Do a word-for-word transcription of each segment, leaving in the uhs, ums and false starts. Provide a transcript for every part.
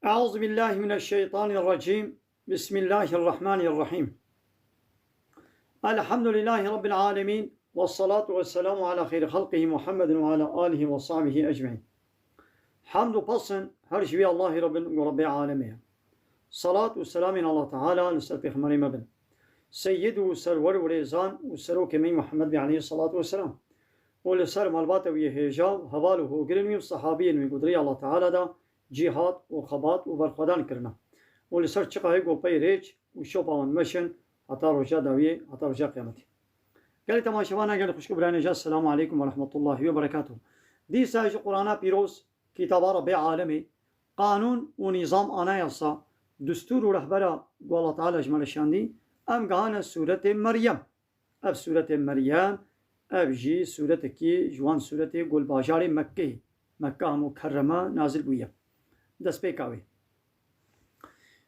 أعوذ بالله من الشيطان الرجيم. بسم الله الرحمن الرحيم. الحمد لله رب العالمين. والصلاة والسلام على خير خلقه محمد وعلى آله وصحبه أجمعين. Hamd û pes in her ji wî Allahî re bin ku Rebbê alemê ye. Salat û selamên Allah Teala li ser Pêxemberê me bin. Seyyid û serwer û rêzan û serokê me Muhammed bî aleyhissalatu vesselam. Û li ser malbata wî yê hêja û heval û hogirên wî û sehabiyên wî ku di rêya Allah Teala de cîhad û xebat û berxwedan kirine. Û li ser çiqa hê ku pey rêç û şopa wan meşin heta roja dawiyê, heta roja qiyametê. Gelê temaşevana, gelê xwişk û birayên hêja, Selamu aleykum ve rahmetullahi ve berekatuh. Dîsa ji Qur'ana pîroz, kitaba Rebbê alemê, qanûn û nîzam, anayasa, destûr û rehbera ku Allah Teala ji me re şandî, em gihane sûretê Meryem. Ev sûretê Meryem, ev jî sûretekî ji wan sûretê ku li bajarê Mekkeyê, Mekka Mukerreme nazil bûye. Destpêka wê.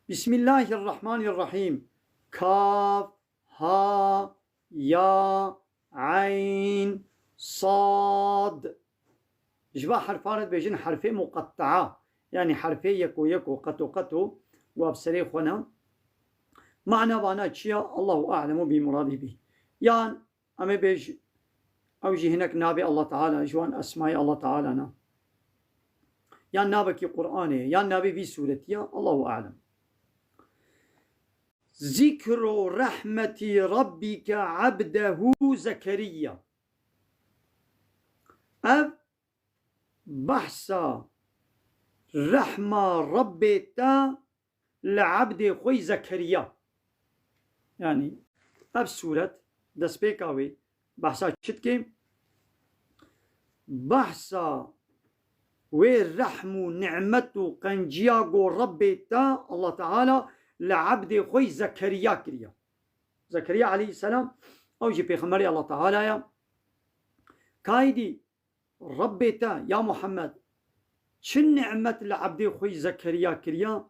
Bismillahirrahmanirrahîm. Kaf, ha, ya, eyn, sad. Ji va herfan re dibêjin herfê muqettea. Yanî herfê yeko yeko, qeto qeto, wa bi serê xwe ne. Mana vana çi ya? Allahu a'lemu bi muradî bî. Yan em ê bêj, ew jî hinek navê Allah Teala, ji wan esmayê Allah Teala ne. Yan navekî Qur'anê, yan navê vî sûretî ya, Allahu a'lem. Zikru rahmetî rabbike abdehu Zekeriya. Ev behsa rehma Rebbê te li ebdê xwe yî Zekeriya. Yanî ev sûret, destpêka wê behsa çi dike? Behsa wê rehm û nimet û qenciya ku Rebbê te, Allah Teala, li ebdê xwe yî Zekeriya kiriye. Zekeriya aleyhisselam, ew jî pêxemberê Allah Teala ye. Kaydî Rebbê te, ya Muhammed, çi nimet li ebdê xwe yî Zekeriya kiriya,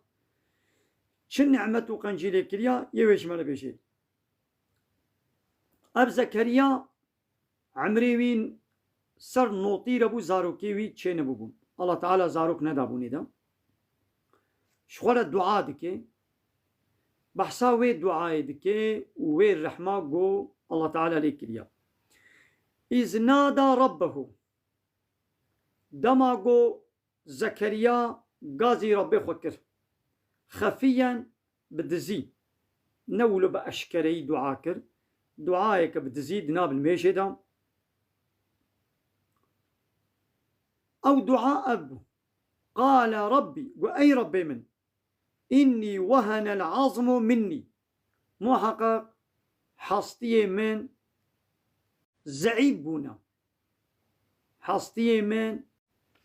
çi nimet û qencî lê kiriya, yê wê ji me re bêjê. Ev Zekeriya, emrê wî ser notî re bû, zarokê wî çênebûbûn. Allah Teala zarok nedabûnê de. Ji xwe re dua dike. Behsa wê duayê dike û wê rehma ku Allah Teala lê kiriya. Îz nada Rabbehu. Dema ku Zekeriya gazî Rebbê xwe kir. Xefiyen, bi dizî. Ne wilo bi eşkereyî dua kir. Duayeke bi dizî di nav limêjê de. Ew dua ev bû. Qale Rabbî, got, ey Rebbê min, innî wehenel azmu minnî. Muheqeq hestiyê min zeîf bûne. Hestiyê min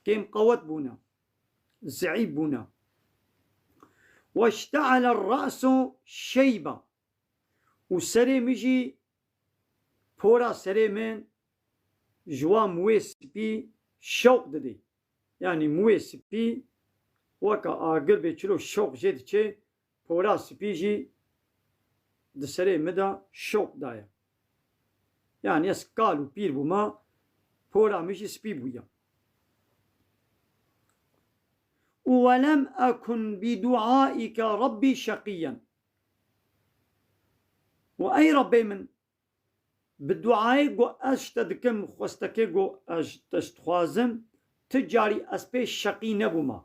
kêm qewet bûne. Zeîf bûne. Weşte'ele re'su şeyba. Û serê min jî, pora serê min ji wan mûyê spî şewq didê. Yanî mûyê spî weke agir bê çilo şewq jê diçê, pora spî jî di serê min de şewq daye. Yanî ez kal û pîr bûme, pora min jî spî bûye. Û welem ekun bi duaike Rabbî şeqiyen. Û ey Rebbê min, bi duayê ku ez ji te dikim, xwestekê ku ez ji te dixwazim, ti carî ez pê şeqî nebûme.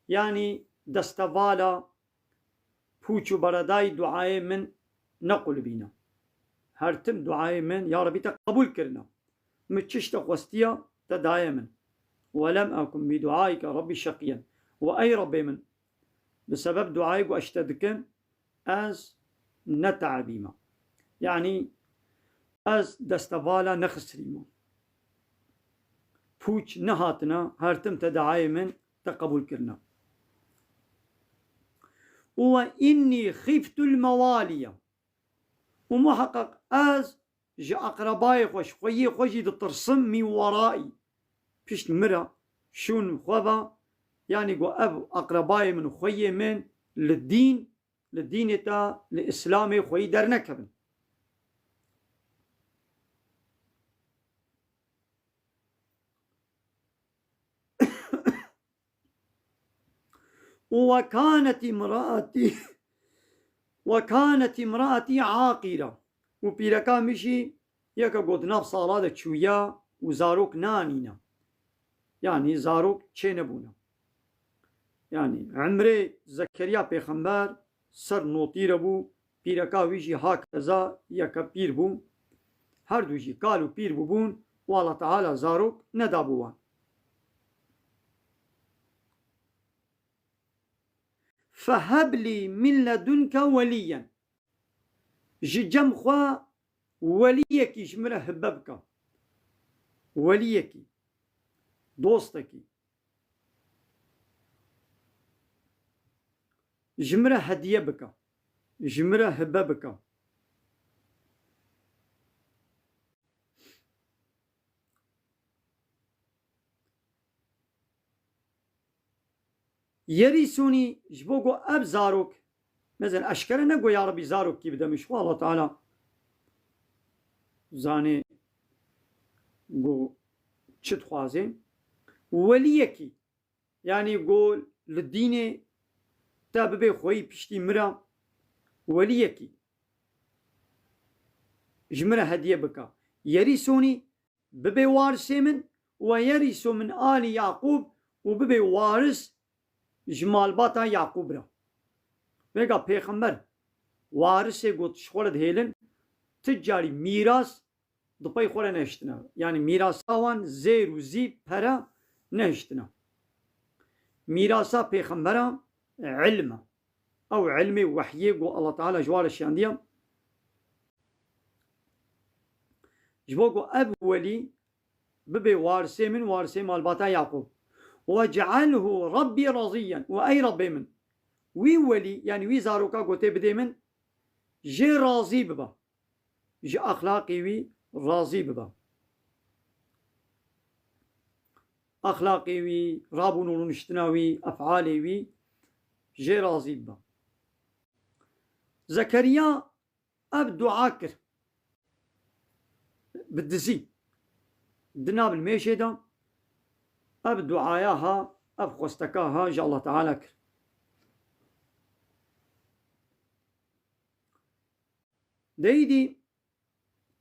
Yanî destevala, pûç û beredayî duayê min nequlibîne. Her tim duayê min, ya Rebî, te qebûl kirine. Min çi ji te xwestiya, te daye min. Welem ekun bi duaike Rabbî şeqiyen. Û ey Rebbê min, bi sebeb duayê ku ez ji te dikim, ez neteebîme. Yanî ez destevala nexisirîme. Pûç nehatine, her tim te duayê min te qebûl kirine. Û we innî xîftul mewaliye. Û muheqeq ez ji eqrebayê xwe, ji xweyê xwe jî ditirsim, mîn weraî. Pişt min re, şûn xwe ve, yanî got ev eqrebayê min, xweyê min li dîn, li dînê te, li Îslamê xweyî dernekevin. Û we kanet îmraetî, we kanet îmraetî aqîra. Û pîreka min jî yeke ku di nav sala de çûya û zarok nanîne. Yanî zarok çênebûne. Yanî emrê Zekeriya pêxember ser notî re bû, pîreka wî jî hakeza yeke pîr bû. Her du jî kal û pîr bûbûn û Allah Teala zarok nedabû wan. Feheb lî min ledunke weliyyen. Ji cem xwe weliyekî ji min re hibe bike. Weliyekî. Dostekî. Ji min re hediye bike. Ji min re hibe bike. Yerîsûnî ji bo ku ev zarok, mezen eşkere ne ku ya Rebî zarokî bide min ji xwe, Allah Teala zanê ku çi dixwaze. Weliyekî, yanî ku li dînê te bibe xweyî piştî min re, weliyekî ji min re hediye bike. Yerîsûnî bibe warisê min, we yerîsu min alî Yaqûb, û bibe waris ji malbata Yaqûb re. Vêga pêxember warisê got ji xwe re dihêlin, ti carî mîras di pey xwe re nehiştine. Yanî mîrasa wan zêr û zî pere nehiştine. Mîrasa pêxembera ilm e. Ew ilmê wehyê ku Allah Teala ji wan re şiyandiye. Ji bo ku ev welî bibe warisê min, warisê malbata Yaqûb. Ve cealhu Rabbî razîyen. Û ey Rabbê min, wî welî, yanî wî zaroka ku tê bidê min, jê razî bibe. Ji exlaqê wî razî bibe. Exlaqê wî, rabûn û rûniştina wî, efalê wî jê razî bibe. Zekeriya ev dua kir. Bi dizî. Di nav limêjê de ev duaya ha, ev xwesteka ha ji Allah Teala kir. Deyîdî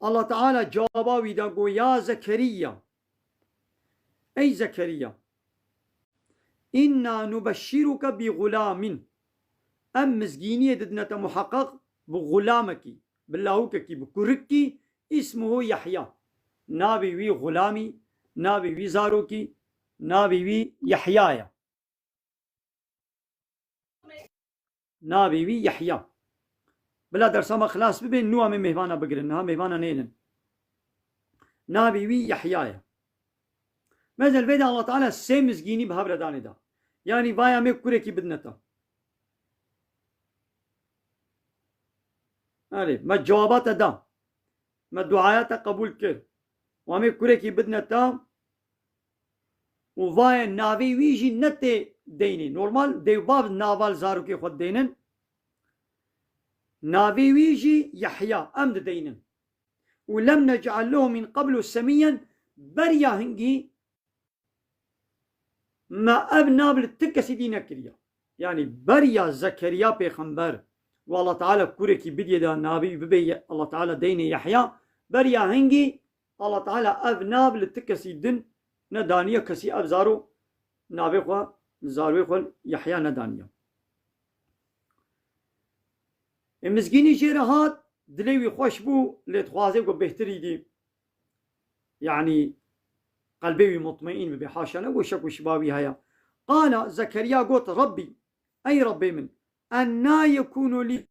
Allah Teala cewaba wî da, got, "Ya Zekeriya, ey Zekeriya, inna nubeşşiruke bi gulamin." Em mizgîniyê didine te muheqeq bi gulamekî, bi lawikekî, bi kurikî, ismuhu Yahya. Navê wî gulamî, navê wî zarokî, navê wî Yahya ye. Navê wî Yehya. Bila dersa me xilas bibe, nû em ê mêvana bigirin. Niha mêvana nênin. Navê wî Yehya ye. Mezel vê de Allah Teala sê mizgînî bi hev re danê da. Yanî vaya me kurekî bidine te. Erê, me cewaba te da. Me duaya te qebûl kir. Wa me kurekî bidine te. Û vaye navê wî jî ne tê deynê. Normal dêwbav nava li zarokê xwe dideynin. Navê wî jî Yehya, em dideynin. Û lem nec'al lehu min qablu semiyyen, beriya hingî me ev nav li ti kesî dî nekiriye. Yanî beriya Zekeriya pêxember û Allah Teala kurekî bidiyê de navê wî bibe Ye-, Allah Teala deynê Yehya, beriya hingî Allah Teala ev nav li ti kesî din nedaniye, kesî ev zaro navê xwe, zarwê xwe Yehya nedaniye. Ê mizgînî jê re hat, dilê wî xweş bû, lê dixwaze ku bêhtirî dî. Yanî qelbê wî mutmeîn bibe, haşa ne ku şek û şiba wî heye. Qala Zekeriya got, Rabbî, ey Rabbê min, enna yekûnu lî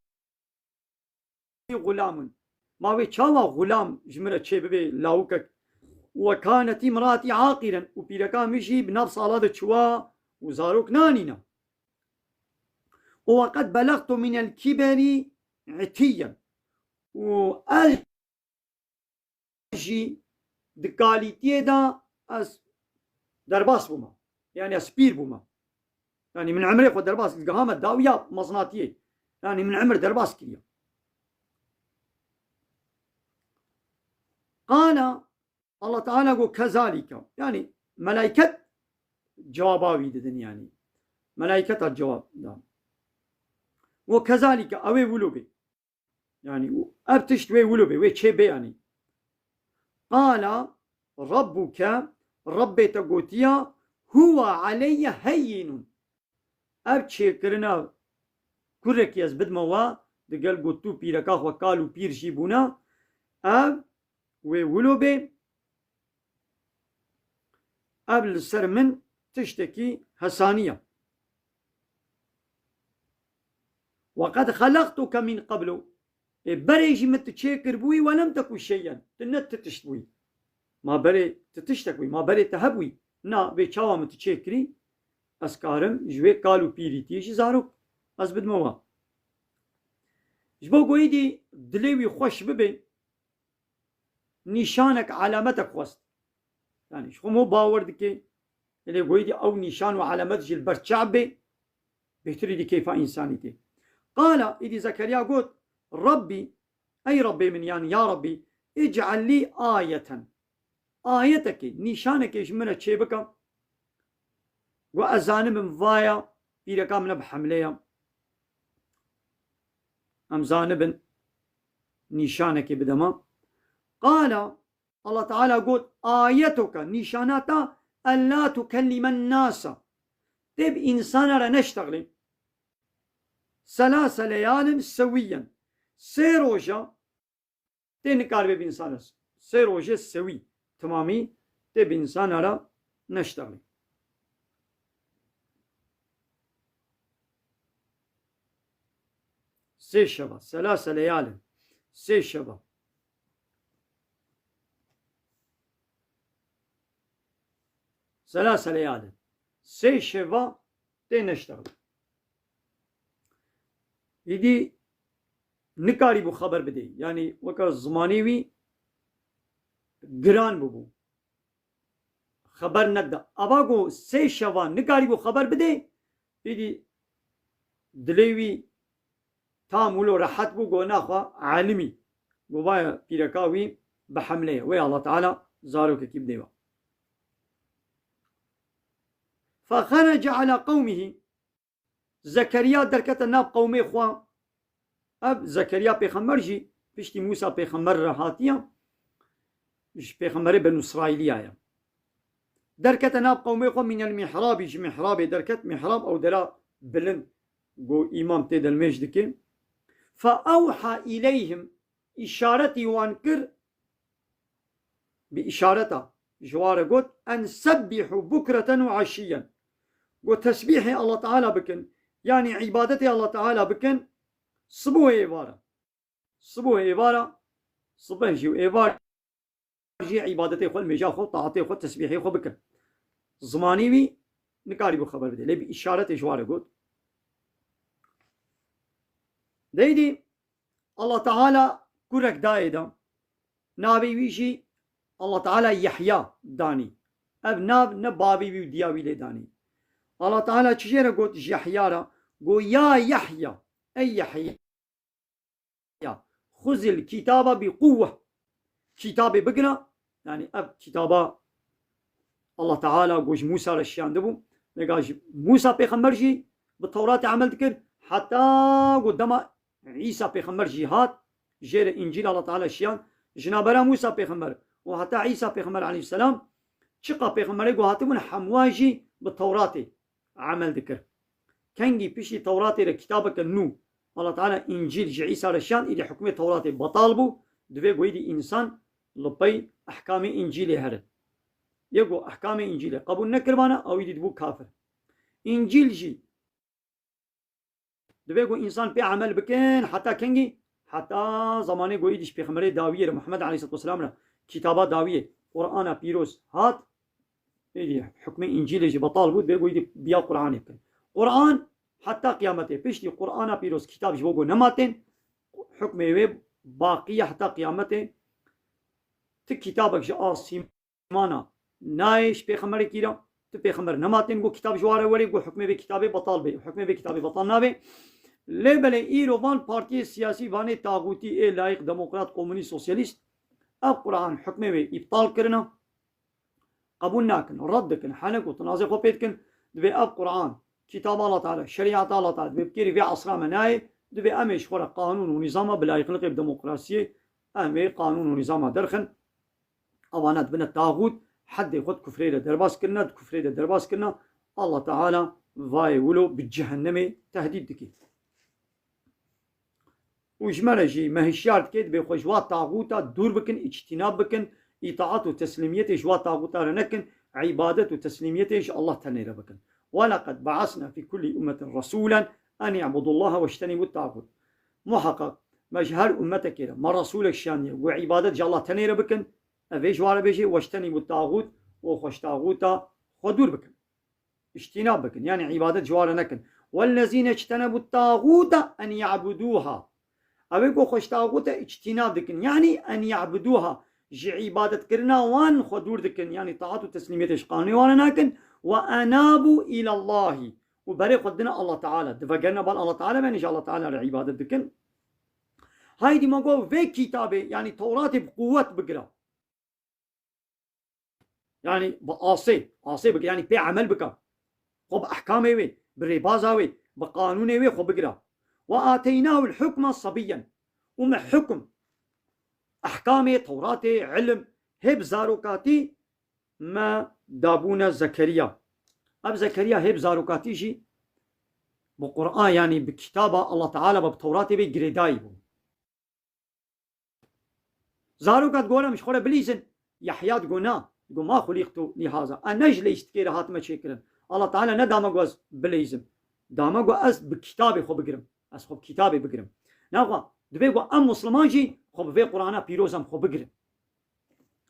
gulamun. Ma wê çawa gulam ji min re çêbibe, lawikek? Ve kanet imraetî aqîren, û pîreka min jî bi nav sala de çûwa û zarok nanîne. Û ve qed belextu minel kîberî itîyen. Û ez jî di kalîtiyê de ez derbas bûme. Yanî ez pîr bûme. Yanî min emrê xwe derbas, giha me dawiya mezinatiyê. Yanî min emir derbas kiriye. Qala Allah Teala got, kezalike. Yanî melayket cewaba wî didin yanî. Melaîketa cewab da. Û kezalîke, ew ê wilo bê. Yanî, û ev tişt wê wilo bê, wê çê bê yanî. Qala Rabbuke, Rabbê te gotiya, huwa aleyye heyyinun. Ev çêkirina kurekî ez bidme we, digel ku tu pîreka xwe kal û pîr jî bûne, ev wê wilo bê, ev li ser min tiştekî hesanî ye. Ve qed xeleqtuke min qeblu. Ê berê jî min tu çêkiribûyî, we lem teku şeyen. Tu ne ti tişt bûyî. Ma berê ti tiştek bûyî, ma berê te hebûyî. Na, vê çawa min tu çêkirî, ez karim ji wê kal û pîrîtiyê jî zarok ez bidime we. Ji bo ku êdî dilê wî xweş bibe, nîşanek, alametek xwest. Yanî ji xwe mo bawer dike, lê ku êdî ew nîşan û alamet jî li ber çav bê, bêhtirî dî keyfa însanî tê. Qala, êdî Zekeriya got, Rabbî, ey Rabbê min, yanî ya Rabbî, îc'el lî ayeten. Ayetekê, nîşanekê ji min re çêbike. Got, ez zanibim vaya pîreka min e bi hemlê ye. Em zanibin nîşanekê bidema. Qala, Allah Teala got, ayetuke, nîşana te, ella tukellimen nasa. Tê bi însana re neştexlê. Selase leyalin sewiyen. Sê roja tê nikaribe bi însan re. Sê rojê sewî, timamî tê bi însana re neştexlê. Sê şeva, selase leyalin. Sê şeva. Selase leyalin. Sê şeva tê neştexlê. Îdî nikarîbû xeber bidê. Yanî weke zimanê wî giran bibû. Xeber nedida. Ava ku sê şeva nikarîbû xeber bidê, îdî dilê wî tam wilo rehet bû, got, naxwe elimî. Got, vaya pîreka wî bi hemlê ye. Wê Allah Teala zarokekî bidê we. Fexerece ala qewmihî. Zekeriya derkete nav qewmê xwe. Ev Zekeriya pêxember jî piştî Mûsa pêxember re hatiye. Ji pêxemberê Benû Îsraîliya ye. Derkete nav qewmê xwe, mînel mîhrabî, ji mîhrabê derket, mîhrab ew dera bilind ku îmam tê de nimêj dike. Fe ewha îleyhim, îşaretî wan kir, bi îşareta ji wan re got, en sebbîhû bukreten û eşîyen. Got, tesbîhê Allah Teala bikin, yanî îbadetê Allah Teala bikin, sibû êvara. Sibû êvara, sibeh jî û êvar jî îbadetê xwe, nimêja xwe, taetê xwe, tesbîhê xwe bikin. Zimanî wî nikarîbû xeber bide, lê bi îşaretê ji wan re got. Deydî Allah Teala kurek dayê da. Navê wî jî Allah Teala Yehya danî. Ev nav ne bavê wî û diya wî lê danî. Allah Teala çi jê re got ji Yehya re? Got, ya Yehya, ey Yehya, xuzil kitaba bi quwwe. Kitabê bigire. Yanî ev kitaba Allah Teala ku ji Mûsa re şiyandibû. Vêga ji Mûsa pêxember jî bi Tewratê emel dikir. Heta ku dema Îsa pêxember jî hat, jê re Încîl Allah Teala şiyand. Ji navbera Mûsa pêxember û heta Îsa pêxember aleyhisselam, çiqa pêxemberê ku hatibûn, hemûa jî bi Tewratê emel dikir. Kengî piştî Tewratê re kitabeke nû Allah Teala Încîl ji Îsa re şand, îdî hukmê Tewratê betal bû, divê ku îdî însan li pey ehkamê Încîlê here. Yê ku ehkamê Încîlê qebûl nekiribana, ew îdî dibû kafir. Încîl jî divê ku însan pê emel bikin, heta kengî? Heta zamanê ku îdî ji pêxemberê dawiyê re, Muhammed aleyhisselatu vesselam re, kitaba dawiyê, Qur'ana pîroz hat, êdî hukmê Încîlê jî betal bû, divê ku êdî biya Qur'anê bikin. Qur'an heta qiyametê, piştî Qur'ana pîroz kitab ji bo ku nema tên, hukmê wê baqî ye heta qiyametê. Ti kitabek ji asîmana nayê ji pêxemberekî re, ti pêxember nema tên ku kitab ji wan re werê, ku hukmê vê kitabê betal bê. Hukmê vê kitabê betal nabê. Lê belê îro van partiyê siyasî, vanê taxûtî ê layîq, demokrat, komunîst, sosyalîst, ev Qur'an hukmê wê îptal kirine. Qebûl nakin, red dikin, henek û tinazê xwe pê dikin, divê ev Qur'an Kitaba Allah Teala, şerîeta Allah Teala, divê bi kêrî vê esra me nayê, divê em ê ji xwe re qanûn û nîzama bi layîqlikê bi demokrasiyê, em ê qanûn û nîzama derxin. Ewana dibine taxût, heddê xwe di kufrê de derbas kirine, di kufrê de derbas kirine. Allah Teala vayê wilo bi cehennemê tehdîd dike. Û ji me re jî me hişyar dike, dibê xwe ji wa taxûta dûr bikin, îctînab bikin, îtaat û teslîmiyetê ji wa taxûta re nekin, îbadet û teslîmiyetê ji Allah tenê re bikin. وَلَقَدْ بَعَثْنَا فِي كُلِّ أُمَّةٍ رَسُولًا أَنِ اعْبُدُوا اللَّهَ وَاجْتَنِبُوا الطَّاغُوتَ. Muheqeq, me ji her ummetekê re me resûlek şandiye, ku îbadet ji Allah tenê re bikin, ev ê ji wa re bêjê, وَاجْتَنِبُوا الطَّاغُوتَ, û xwe ji taxûta xwe dûr bikin. Îctînab bikin, yanî îbadet ji wa re nekin. وَالَّذِينَ اجْتَنَبُوا الطَّاغُوتَ أَنْ يَعْبُدُوهَا. Ew ê ku xwe ji taxûta îctînab dikin, yanî أَنْ يَعْبُدُوهَا, ji îbadetkirina wan xwe dûr dikin, yanî taat û teslîmiyetê ji qanûnê wan re nakin. وَأَنَابُوا إِلَى اللَّهِ, û berê xwe didine Allah Teala, divegerine bal Allah Teala, yanî ji Allah Teala re îbadet dikin. Haydî me got vê kitabê, yanî Tewratê bi quwet bigira. Yanî bi asê, asê bike, yanî pê emel bike. Xwe bi ehkamê wê, bi rêbaza wê, bi qanûnê wê xwe bigire. وَآتَيْنَاهُ الْحُكْمَ صَبِيًّا. Û me hukm, ehkamê, Tewratê, ilim, hê bi zarokatî me dabûne Zekeriya. Ev Zekeriya hê bi zarokatî jî bi Qur'an, yanî bi kitaba Allah Teala ve bi Tewratê vê girêdayî bû. Zaroka digot, em ji xwe re bilîzin. Yahya digot, na. Digot, مَا خُلِقْتُ لِهَذَا. Ez ne ji leyîstikê re hatime çêkirin. Allah Teala nedame ku ez bileyîzim. Dame ku ez bi kitabê xwe bigirim. Ez xwe bi kitabê bigirim. Naxwe, divê ku em Musliman jî xwe bi vê Qur'ana pîroz em xwe bigirin.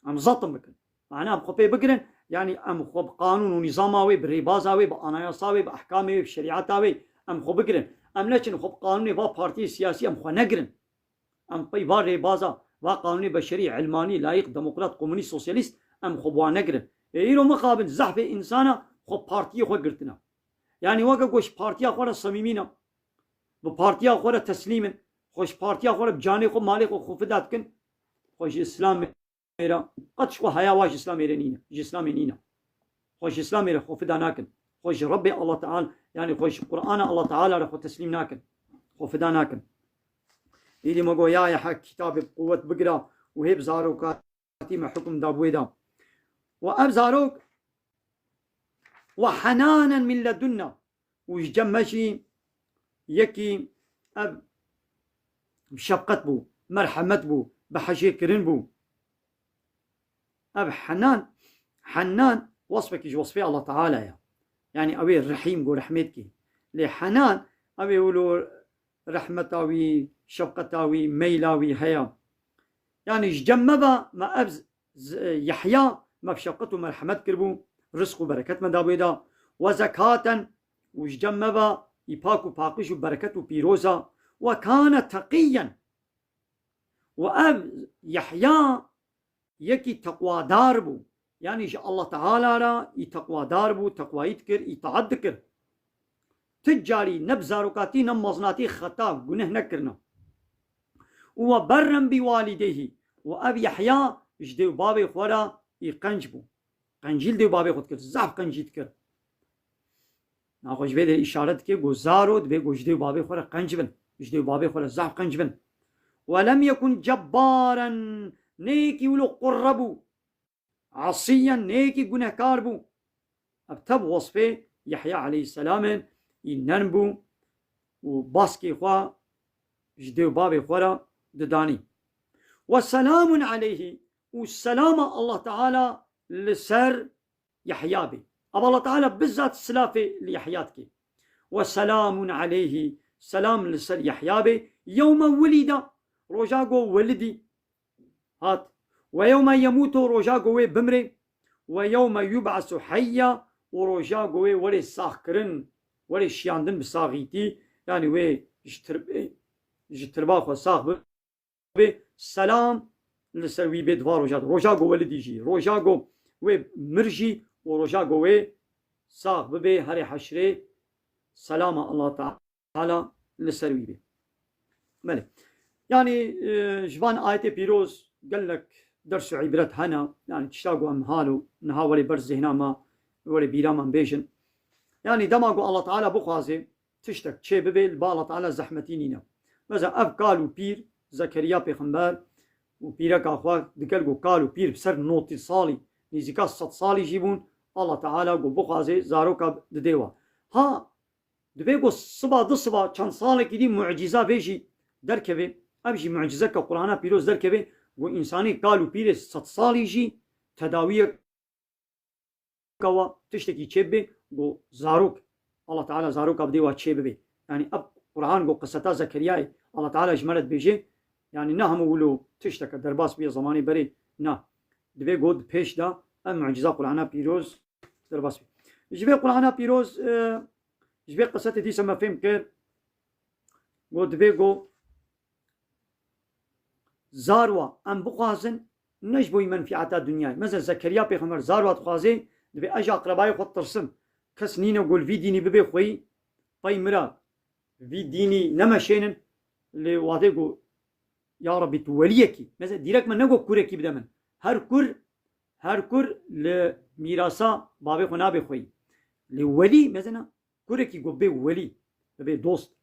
Em zetim bikin. Mane em xwe pê bigirin, yanî em xwe bi qanûn û nîzama wê, bi rêbaza wê, bi anayasa wê, bi ehkamê wê, bi şerîeta wê em xwe bigirin. Em neçin xwe bi qanûnê va partiyê siyasî em xwe negirin. Em pey va rêbaza, va qanûnê beşerî, ilmanî, layîq, demokrat, komunîst, sosyalîst, em xwe bi wan negirin. Ê îro mixabin zehfê însana xwe partiyê xwe girtine. Yanî weke ku ji partiya xwe re semîmî ne, bi partiya xwe re teslîm in, xwe ji partiya xwe re bi canê xwe, malê xwe xwe fida dikin, xwe ji Îslamê re, qet ji xwe heya wa ji Îslamê re nîne, ji Îslamê nîne. Xwe ji Îslamê re xwe fida nakin. Xwe ji Rebbê Allah Teala, yanî xwe ji Qur'ana Allah Teala re xwe teslîm nakin. Xwe fida nakin. Îdî me got, ya Yahya, kitabê bi quwet bigira û hê bi zarokatî me hukm da bi wê de. Û ev zarok, وَحَنَانًا مِنْ لَدُنَّا. Û ji cem me jî yekî ev şefqet bû, merhemet bû, bi hejê kirin bû. Ev Henan, Hennan wesfekî ji wesfê Allah Teala ye. Yanî ew ê Rehîm ku rehmê dikî. Lê Henan ew ê wilo rehmeta wî, şefqeta wî, meyla wî heye. Yanî ji cem me ve me ev z-, z-, Yahya me bi şefqet û merhemet kiribû, rizq û bereket me dabû wê de. وَزَكَاةً, û ji cem me ve î pak û paqij û bereket û pîroz e. وَكَانَ تَقِيًّا. Û ev Yahya yekî teqwadar bû. Yanî ji Allah Teala re î teqwadar bû, teqwayî dikir, îtaat dikir. Ti carî ne bi zarokatî ne bi mezinatî xeta, guneh nekirine. Û وَبَرًّا بِوَالِدَيْهِ. Û ev Yahya ji dê û bavê xwe re î qenc bû. Qencî li dê û bavê xwe dikir, zehf qencî dikir. Naxwe ji vê de îşaret dike, ku zaro divê ku ji dê û bavê xwe re qenc bin. Ji dê û bavê xwe re zehf qenc bin. وَلَمْ يَكُنْ جَبَّارًا, ne yekî wilo qurre bû. عَصِيًّا, ne yekî gunehkar bû. Ev tev wesfê Yahya aleyhisselam in, î nerm bû û baskê xwe ji dê û bavê xwe re didanî. وَسَلَامٌ عَلَيْهِ, û selama Allah Teala li ser Yahya bê. Ev Allah Teala bizzat silafê li Yahya dike. وَسَلَامٌ عَلَيْهِ, selam li ser Yahya bê. يَوْمَ وُلِدَ, roja ku welidî hat. وَيَوْمَ يَمُوتُ, roja ku wê bimrê. وَيَوْمَ يُبْعَثُ حَيًّا, û roja ku wê were sax kirin, were şiyandin bi saxîtî, yanî wê ji tirb-, ji tirba xwe sax bi-, bê, selam li ser wî bê di va roja de. Roja ku welidî jî, roja ku wê mir jî û roja ku wê sax bibê herê heşrê, selama Allah Teala li ser wî bê. Belê. Yanî, e, ji van ayetê pîroz gelek ders û îbret hene. Yanî tişta ku em halo niha welê ber zêhna me, welê bîra me bêjin. Yanî dema ku Allah Teala bixwaze tiştek çê bibe, li ba Allah Teala zehmetî nîne. Mesela ev kal û pîr, Zekeriya pêxember û pîreka xwe digel ku kal û pîr bi ser notî salî, nîzîka sed salî jî bûn, Allah Teala ku bixwaze zaroka didê we. Ha, divê ku siba du siba çend salekî dî mucîza vê jî derkeve. Ev jî mucîzeke Qur'ana pîroz derkeve ku însanê kal û pîrê sed salî jî tedawiyek wa tiştekî çêbibe, ku zarok, Allah Teala zaroka bidê wa çêbibe. Yanî ev Qur'an ku qiseta Zekeriyayê, Allah Teala ji me re dibêje, yanî ne hemû wilo tişteke derbas bûye zemanê berê, na. Divê ku di pêş de ev mucîza Qur'ana pîroz derbas be. Ji vê Qur'ana pîroz, e, ji vê qisetê dîsa me fêm kir, ku divê ku zarwa em bixwazin, ne ji bo menfîeta dinyayê. Mesela Zekeriya pêxember zarwa dixwaze, divê ez ji aqrebayê xwe tirsim. Kes nîne ku li vî dînî bibe xweyî, pey min re vî dînî nemeşênin, lê wadê ku, ya Rabbî, tu weliyekî. Mesela dîrek min ne ku kurekî bide min. Her kur, her kur li mîrasa bavê xwe nabe xweyî. Lê welî, mesela, kurekî ku bê welî, bibê dost,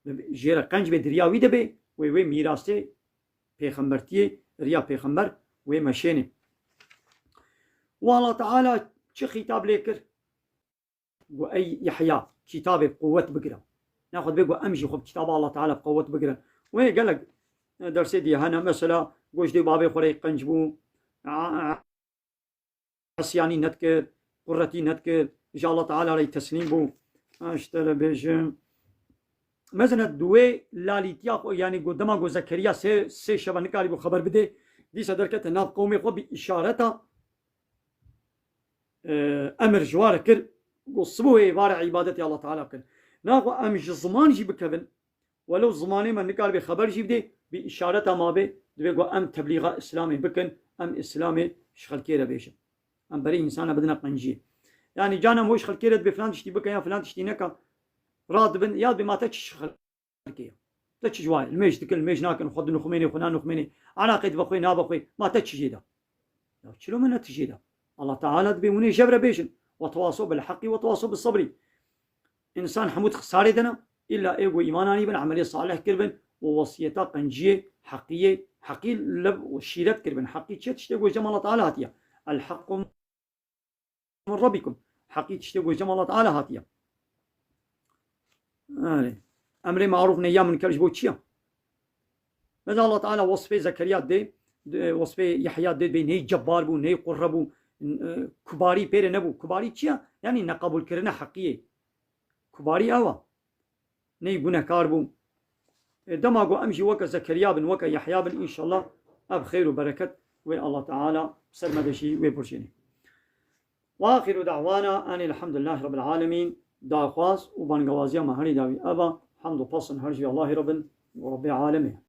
bibê, jê re qenc bê, di riya wî de bê, wê, wê mîrasê pêxembertiyê, riya pêxember wê meşênê. Û Allah Teala çi xîtab lê kir? Got, ey Yehya, kitabê bi qewet bigire. Nexwe dibê got, em jî xwe bi kitaba Allah Teala bi qewet bigirin. Wê gelek, e, dersê dî hene, mesela, goş dê bavê xwe re qenc bû, a, a, Esyanî nedikir, quretî nedikir, ji Allah Teala re teslîm bû. Ha, işte le bêjim. Mezene di wê lalîtiya xwe, yanî ku dema ku Zekeriya sê, sê şeva nikarîbû xeber bidê, dîsa derkete nav qewmê xwe bi îşareta, e, emir ji wa re kir, ku sibû êvare îbadetê Allah Teala bikin. Naxwe em ji ziman jî bikevin, Welew zimanê me nikaribe xeber jî bidê, bi îşareta ma bê, divê ku em teblîxa Îslamê bikin, em Îslamê ji xelkê re bêjin. Em berê însana bidine qenciyê. Yanî canan hoj xelkê re dibê filan tiştî bike ya filan tiştî neke, radibin, ya dibê ma te çi ji xelkê ye? Te çi ji wa ye? Li mêj dikin, li mêj nakin, xwe dinixumênê, xwe nanixumênê, elaqê dibe xwê, nabe xwê, ma te çi jê de? Ya çilo me ne tijê de. Allah Teala dibê hûn ê jev re bêjin. Ve tewaso bil heqî ve tewaso bil sabrî. Însan hemû di xisarê de ne. Îlla ê ku îman anîbin, emelê salih kiribin û wesiyeta qenciyê, heqiyê, heqî lev û şîret kiribin. Heqî çi ye? Tiştê ku ji cem Allah Teala hatiye. El haqqu min Rabbikum. Heqî tiştê ku ji cem Allah Teala hatiye. Erê. Emrê marûf nehya munker ji bo çi ye? Mesela Allah Teala wasfê Zekeriya dê, dê, wasfê Yahya dê, dê ney cebbar bû, ney qurre bû, n-, e, kubarî pê re nebû. Kubarî çi ye? Yanî neqebûlkirina heqiyê. Kubarî ew e. Ney gunehkar bû. E, dema ku em jî weke Zekeriya bin, weke Yahya bin, înşallah ev xeyr û bereket wê Allah Teala bi ser me de jî wê burjênê. Ve axiru da'wana enî elhamdülillahi rabbil alemin. Daxwaz û bangewaziya me herî dawî ev e. Hemd û pesn her jî Allahî re bin û Rebbê alemê.